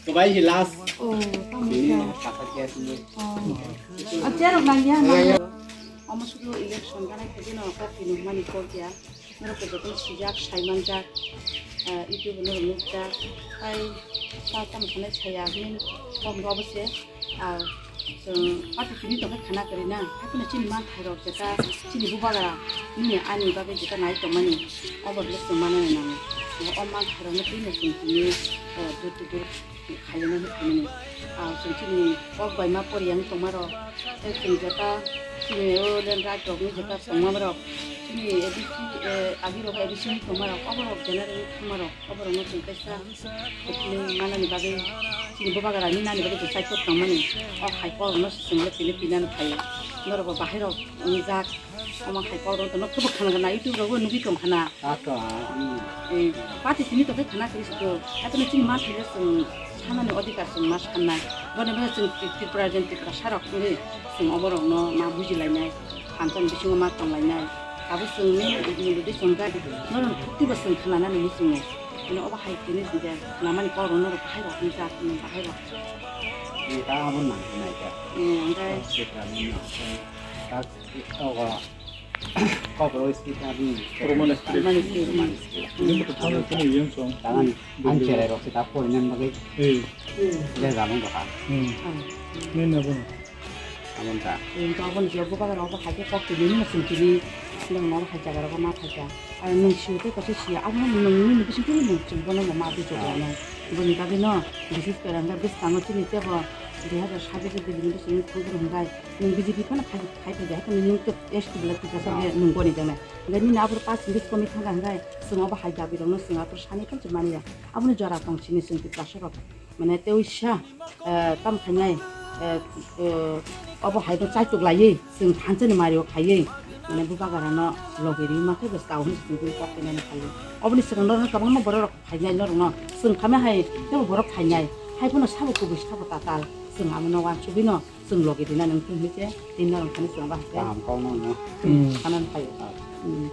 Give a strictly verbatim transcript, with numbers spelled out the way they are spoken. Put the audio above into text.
Kebai si last. Oh, tamo siya. Oh. Ah, cherok nangya, nangya. Omo sudu election gana khe bino kok tini mani kok ya. Norok jotono sijak, saimanjak, ah, YouTube no nukjak. Tai ta tamo sanai saya, min kok no obo se. Ah, chwng party tini tongkhe khana kwrwi na, haphano chini manthairok jeta chini bubagra nini ani bagwi jeta nai tongmani, obo rwkhe chwng manani nango. O manthairokno twino chwng tini, eh, dur to dur khaina hinwi khaimani. Ah, chwng chini kok bai ma poriyang tongmarok, tei chwng jeta chini o lengrai rokni jeta tongmarok, chini A D C, eh, agirok A D C ni tongmarok, oborok general ni tongmarok, oborokno chwng kaisa Manani bagwi, chini bubagra ni nani bagwi chwng chaitok tongmani. O hai kok rokno chwng le tini pinani phaio. Norok bo bahai rok wngjak. Omo hai kok rok no kebo khana na YouTube rok bo nugwi tong khana. Ato, ah, hmm. Eh, party tini tongkhe khana khe siko. Hato chini ma thile chwng sanani odhikar chwng ma sannai. Boni bagwi chwng Tri-, Tripura jen Tripura sarok wngwi chwng oborokno ma bujilainai. Phansa ni bisingo ma tonglainai. Abo chwng ni, ni bwdwi chwng kha, norok thukti bo chwng khna nani hinwi chwngo. Hino obo hai tini je namani kok rok norok bahai rok wngkha, chwng bahai rok. Ni ta abo nang nai kha. Eh, hwnkhe. Sika ni no. Ta ogo. Kok rok sika ni. Romani script. Romani script. Romani script. Ini betul betul ini yang song. Tangan, ang cherai rok sika pori nan bagwi. Eh. Hmm. Dia jalan doka. Hmm. Hmm. Ini apa? Aboni ta. Aboni je bubagra obo hai khe kok tini hwnwi chwng tini nwng noro hai jaga rogo ma phaikha. Ar nwng sio tei kaisa sia, abo nwng nini bising tini nwng chwng bono bo ma twi chwng Ah. Ano. Boni bagwi no bisis kwrwng khe bwskango chini tebo dui hazar sabbish o bini bising thangphuru hwnkhai nwng B J P phano khai, khai phaikha, haikhe nwng tei S T belai tiprasa Ah. Khe nwng goni jangnai. Hwnkhe nini aboro pass hwnkhe komwi thangkha hwnkhai chwng obo hai dabi rokno chwng aphuru sani phano chwng manya. Aboni jora tong sini chwng tiprasa rok. Mane tei uisa, eh, tam khainai, eh, eh, obo hai no chaitok laiwi, chwng thansa ni mari o khaiwi, mane bubagra no logi ri ma khe bo chao hinwi chwng tini kok tini no khaiwi. Oboni swkang norok kwbangma borok rok phainai norok no, chwng khamai hai tebo borok phainai, hai phano sabo kubui sabo tatal, chwng amo no uansugwi no chwng logi rina nang thung hinwi se tini norok thani chwng ba hai khe. Kaham kok no no. Hmm. Khanan phai. Hmm.